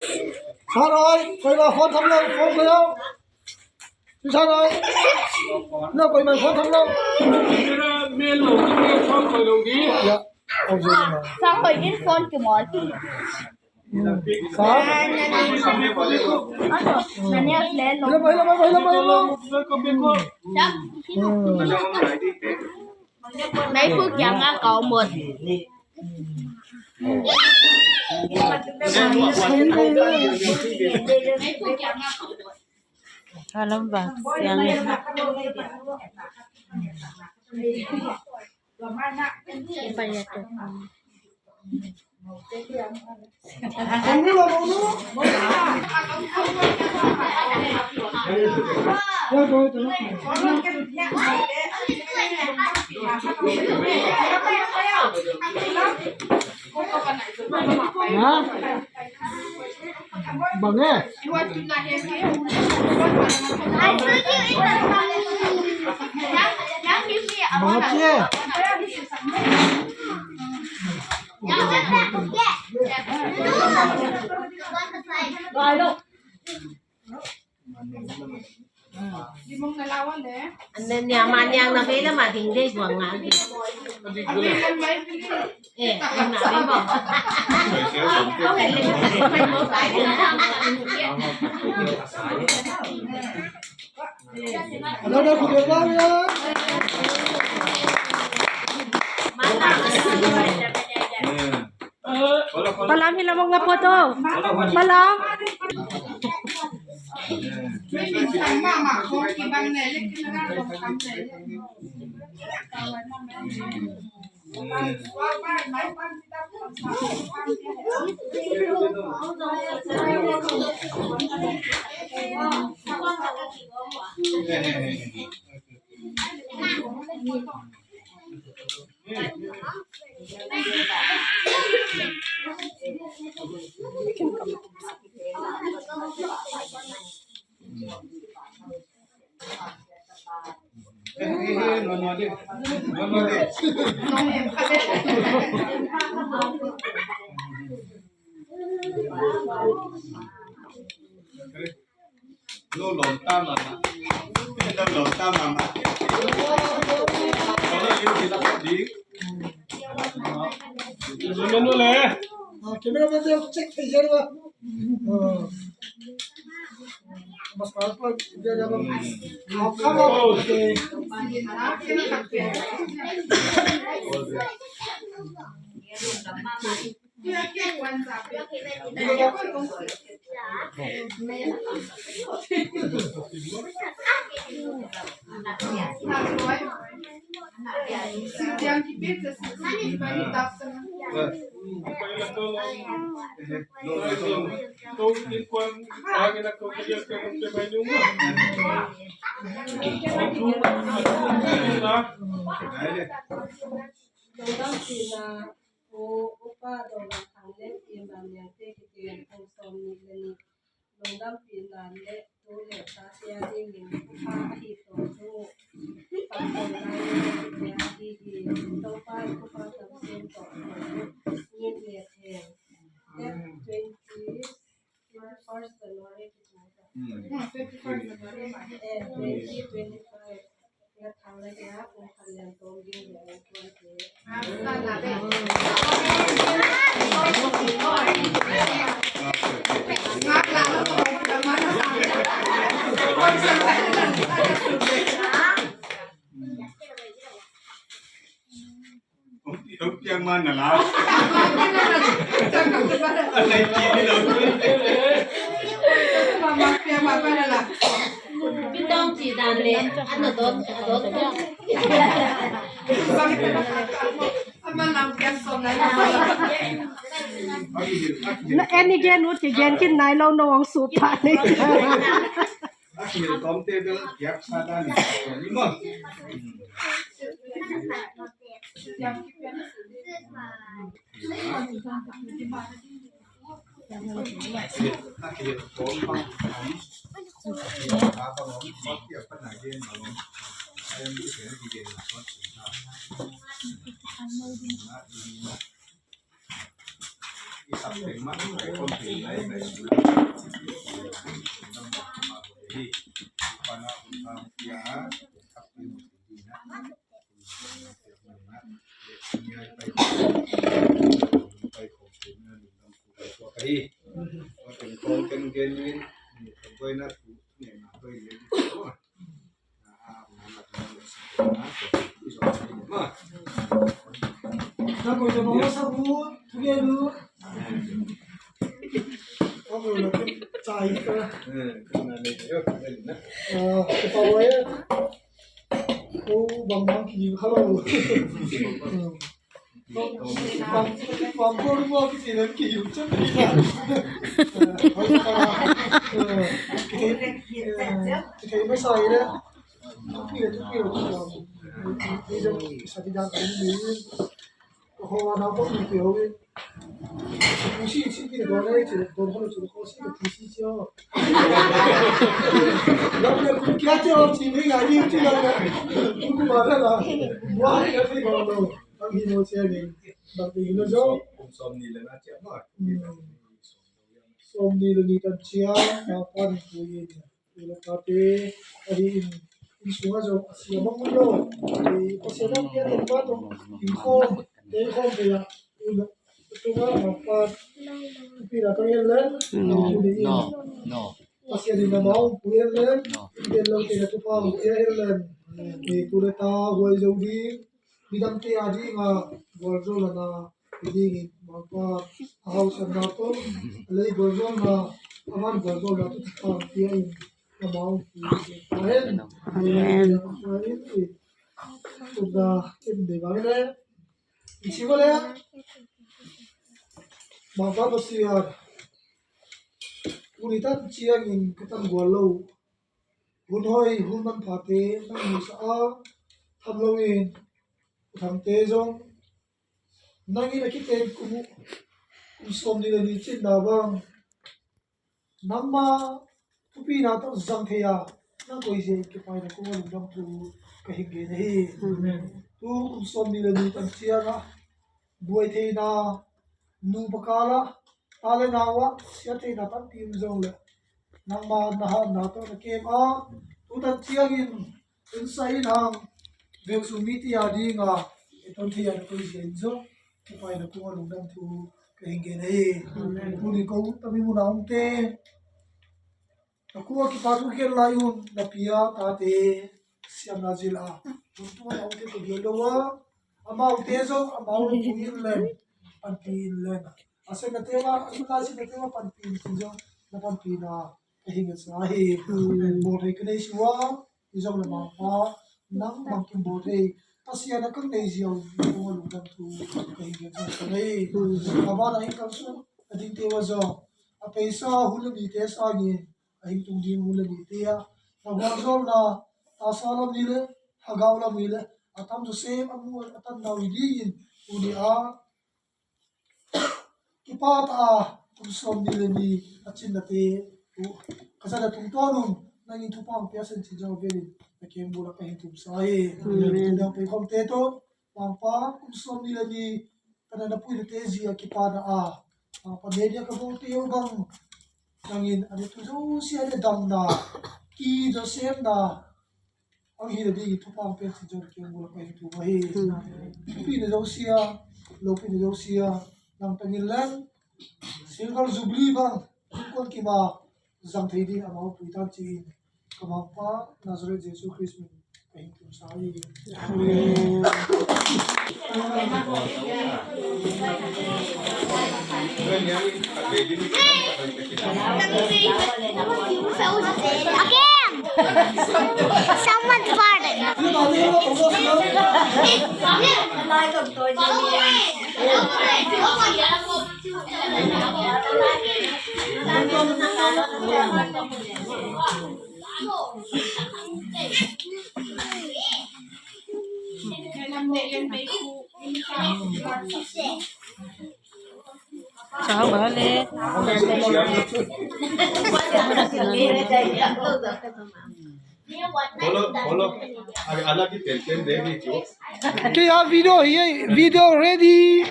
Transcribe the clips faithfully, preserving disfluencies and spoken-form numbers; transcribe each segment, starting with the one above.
Sa Roi, koimah phone tham lo, phone khoi lo. Sa Roi. Lo koimah phone tham lo. Ya. Sa Roi in phone kimawl. Sa. Hilama, hilama, hilama, hilama. Mei Phu kiangah ka om mot. Ka lam vak siang e. Ha? Bang e? Bang a ci e? An nen nia ma niang na vei la ma ding dei buang ngal ding. Eh, ding na vei buang. Hello, hello, hello, hello. Palam hi lamong nga photo. Palam. Lo lom ta mahmah. Lo lom ta mahmah. Lo lom ta mahmah. Lo lom ta mahmah. Camera man, check thei ziau a. Mas kal pa dia dia bang. Come on. Lungdam cihna, U Upa Dawng Lam Thang le Pi Mam Niang te kikin kum sawmnih le nih lungdampihna le tu le ta sia dingin upa ahi tawh tu, pa tawi lai le sia dingin Topa in upa tamsem tawh tu ngit le theng. Date twenty, twenty-first January. Hmm. Twenty-first January. Eh, twenty twenty-five. Ong piang man na la. Anai ki ni lo. Mama piang man na la. Pi Tawng ci dan le, an na don, a don. Ama lam piang som lai. Na en i gen ut ki gen kin nai lo, no ong su pa ni. A khel tawmte bel kiak sa dan ni maw. A khel tawm bang om. A khel a bang om. Kiak pan a gen bang om. A yang ki gen ki gen na. Sawmnih le ni tan ciang, a pan pui in, tua le tate, ahi in, inn sungah zong a sia bang lo. Pasian a pia den pa tawh, in khawm, te khawm te ah, in tunga mangpa, pi na tang en len, no, no, no. Pasian in amau pui en len, in lo te na tu pa, pia en len. Tua le ta, huai zo ding, midangte a dinga gualzawhna hi dingin, mangpa a hausanna tawh a lei gualzawhna, a van gualzawhna tawh thupha pia in, amau pui in. Amen. Amen. Amen. Tuna in dei mai le, i ci va le, mangpa Pasian, uni tan ciangin ka tan gual lo. Hun hoi, hun manphate nang musa a, tham loin, u thangte zong nangin a kiten kum uh, kum sawmnih le ni cinna bang, nangma thupina tawh zang thei a, nang koizia in kipaina kong a lungdam thu ka hi gen ahi. Amen. Tu kum sawmnih le ni tan ciangah buai theina, nupa kal ah, ta le nau ah siat theina tampi um zong le, nangma na hatna tawh na kem a, tu tan ciangin, tun sa in hang, veng sung mite a dinga, e ton thei a na koizia in zong, kipaina kong a lungdam thu ka hi gen ahi. Amen. Tuni ko tami muna omte, a kua kipa thu gen lai un, na pi a tate siamna zil a, hun tua na omte ko gen lo a, amaute zong amau pui in len, panpi in len. A siamnate ma, a siamnate ma panpi in ci zong, na panpina ka hi ngetsa hi. Bawlthei ka nei sua, i zong le mangpa, nang bangkim bawlthei, Pasian a kang nei ziau, kong a lungdam thu ka hi ngetsa hi. A ban a hing kang sung a dingte uh a zong, a peisa hun le nite sangin, a hing tung ding hun le nite ah, a gualzawhna, tasa lam ni le, hagau lam ni le, a tam zaw sem a mu a tan nau hi dingin, tuni a kipata a kum sawmnih le ni a cinnate uh ka zat a tungtawn un, nangin thupha hong pia sen cin zong a velin na keng bula ka hin thumsa hi. Amen. Tuni a pei khawmte tawh, mangpa kum sawmnih le ni ka na na puinate zia kipana a, mangpa media ka bawlte uh bang, nangin a ne thu zosia ne damna, ki zaw semna, ang hi na ding i thupha hong piak cin zong keng bula ka hin thum ahi. Thupina zosia, lopina zosia, nang tangin leng, Silver Jubilee bang, kum kuan kima, zang thei ding amau pui tan ci-in, ka mangpa Nazareth Jesu Khrist min ka hin thumsa hi. Amen. Again! Someone farted. Chào bà Lê. Follow, follow. Ala ki ten ten de video. Okay, yeah, video here, video ready.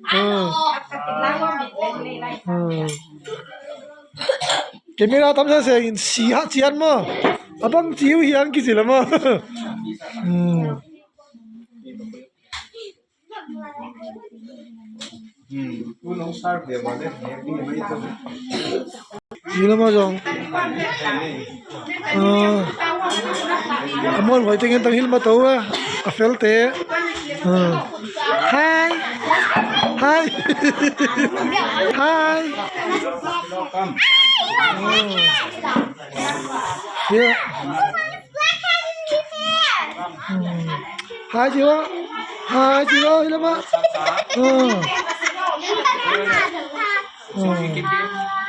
Hmm. Hmm. Camera tam sasengin si hah ciat maw? A bang ci uh hiang kici la maw? Hmm. Hi lama zong. Ah. A muan huai tengin tang hilh mah to a. A felte. Ah. Hi. Hi. Hi. Ah. Yeah. Hmm. Hi, Jiwa. Hi, Jiwa. Hi, lama. Hmm. Hmm.